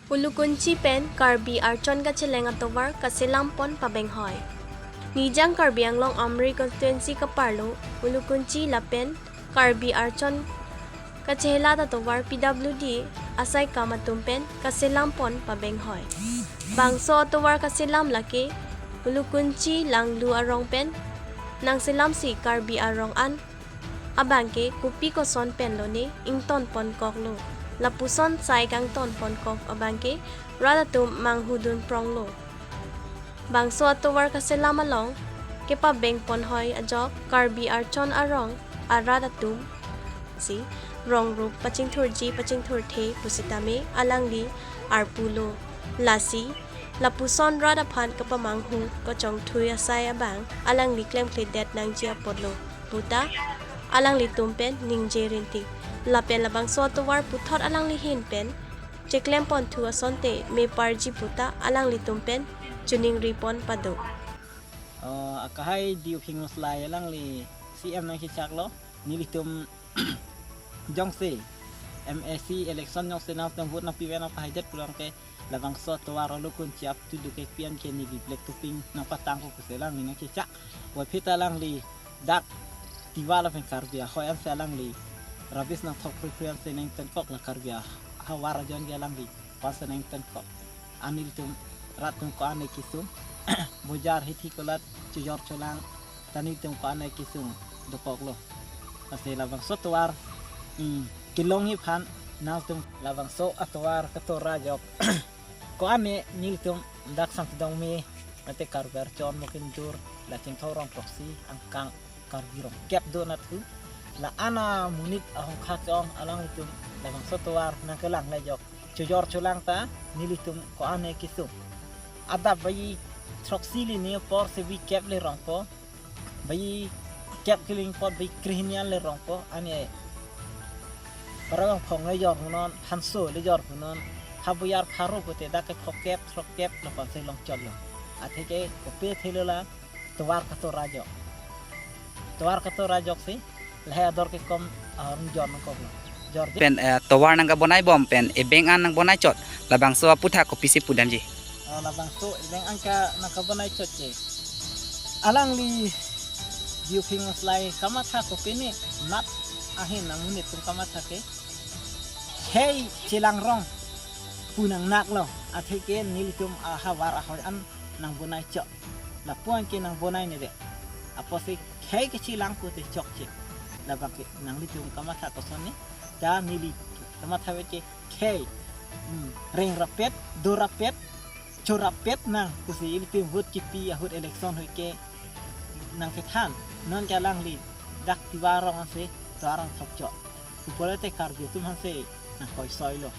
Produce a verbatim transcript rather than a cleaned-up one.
Ulukunchi pen Karbi Archon kacheleng atovar kaselam pon pabenghoi. Nijang Karbi Anglong Amri constituency kaparlo Ulukunchi lapen Karbi Archon kachehelat atovar P W D asai kam atum pen kaselam pon pabenghoi. Bangso atovar kaselam lake Ulukunchi Langlu arong pen nangselamsi Karbi arong an abangke kopi koson pen lone ington pon koklo. Lapuson sai kangton pon kok abangke rat atum manghudun pronglo. Bangso atovar kaselam along kepabeng ponhoi ajok Karbi Archon arong arat atum si rong rup pachingthurji pachingthurthe pusitame alangli arpulo. Lasi lapuson rat aphan kapamanghu kachongthui asai abang alangli klemkledet nangji apotlo puta alanglitum pen ningje rinti. Lapen labangso atovar puthot alangli hin pen cheklem ponthu asonte meparji puta alanglitum pen choningri pon pado. Oh, akahai Diu Phingmuslai alangli C M nangchechaklo, nelitum jongsi M A C election jongsi nangtum vote nangpimen nangpahaidet pulang ke labangso atovar Ulukunchi up to duke pian ke neli black topping nangpatangpo pusi alangli nangchechak. Waphi ta alangli dak Tiwa lapen Karbi ahoi ansi alangli rabis nangthok pripri ansi nangtenkok la Karbi ahavar ajon ke alangli pansi nangtenkok. Anelitum rat atum ko-an kesung bojar hithi kolat chojor cholang ta nelitum ko-an kesung dokoklo. Lasi labangso atovar, hmm, kelongji aphan nangtum labangso atovar katora ajok ko-an nelitum dak Sangtidong me mate Karbi Archon Mokinjur la Chinthong rong proksi angkang Karbi rong kep do nathu la ana monit ahongkha ke-ong alanglitum labangso atovar nangkelang le ajok chojor cholang ta nelitum ko-an kesung. Adap baji throksi hini apor si baji kep le rongpo, baji kep kili apor baji kre hini an le rongpo, ane parang phong le jor hunon, hanso le jor hunon, ha bojar pharo pute dak ke throkkep throkkep lapuson si longchotlo. Atheke kopi thelo la tovar katora ajok. Tovar katora ajoksi lahai ador kekom arong jor nangkoklo. Jor je. Pen, eh, tovar nangkabonai bom pen ebeng an nangbonai chot, labangso aputhak kopisi pudamji? Oh, labangso ebeng an ke nangkabonai chot ke alangli Diu Phingmuslai kamatha kopine mat ahin nang monit atum kamatha ke khei chelang rong pu nangnaklo, atheke nelitum ahavar ahoi an nangbonai chot. Lapuan ke nangbonai nede. Apotsi khei kechelang pute chokche. Labang ke nanglitum kamatha koson ne? Ta neli kamatha ave ke khei, hmm, reng rapet, do rapet, cho rapet nang pusi ilitum vote kipi ahut election ahut ke nangkethan. Non ke alangli dak Tiwa rong ansi tovar nangthok chot. Pupo late Karbi atum aphansi nangkoi soilo.